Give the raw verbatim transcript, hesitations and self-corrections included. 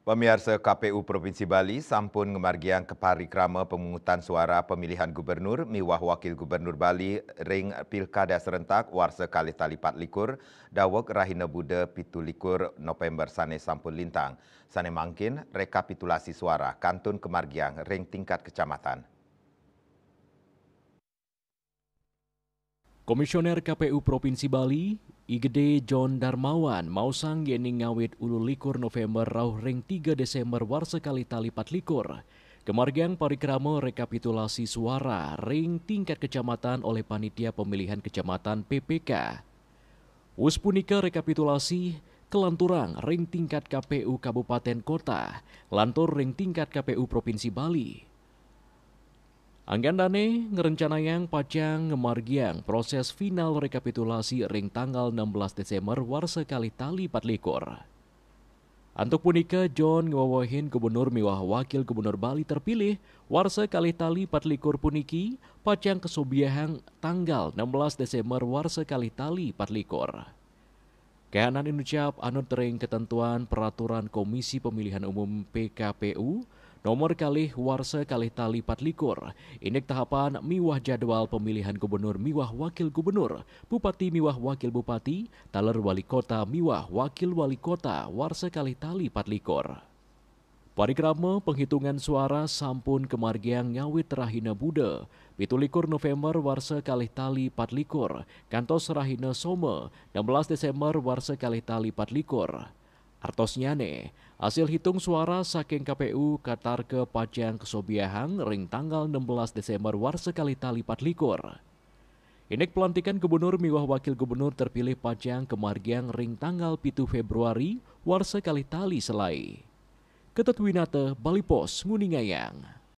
Pamiarsa, K P U Provinsi Bali sampun ngamargiang ka parikrama pamungutan suara pamilihan gubernur miwah wakil gubernur Bali ring Pilkada Serentak warsa kalih tali patlikur, daweg rahina Buda pitu likur November sane sampun lintang. Sane mangkin, rekapitulasi suara kantun kamargiang ring tingkat kecamatan. Komisioner K P U Provinsi Bali, I Gede John Darmawan, maosang yening ngawit ulu likur November rauh ring tiga Desember warsa kalih tali patlikur, kamargiang parikrama rekapitulasi suara ring tingkat kecamatan oleh Panitia Pemilihan Kecamatan, P P K. Wus punika, rekapitulasi kalanturang ring tingkat K P U kabupaten kota, lantur ring tingkat K P U Provinsi Bali. Anggan dane ngrencanayang pacang ngamargiang proses final rekapitulasi ring tanggal enam belas Desember warsa kalih tali patlikur. Antuk punika, John ngwewehin gubernur miwah wakil gubernur Bali terpilih warsa kalih tali patlikur puniki pacang kasobiahang tanggal enam belas Desember warsa kalih tali patlikur. Kahanan inucap anut ring ketentuan peraturan Komisi Pemilihan Umum, P K P U, nomor kalih warsa kalih tali patlikur, indik tahapan miwah jadwal pemilihan gubernur miwah wakil gubernur, bupati miwah wakil bupati, taler wali kota miwah wakil wali kota warsa kalih tali patlikur. Parikrama penghitungan suara sampun kamargiang ngawit rahina Buda, pitu likur November warsa kalih tali patlikur, kantos rahina Soma, enam belas Desember warsa kalih tali patlikur. Artosnyane, hasil hitung suara saking K P U katarka pacang kasobiahang ring tanggal enam belas Desember warsa kalih tali patlikur. Indik pelantikan gubernur miwah wakil gubernur terpilih pacang kamargiang ring tanggal pitu Februari warsa kalih tali selae. Ketut Winata, Bali Post, nguningayang.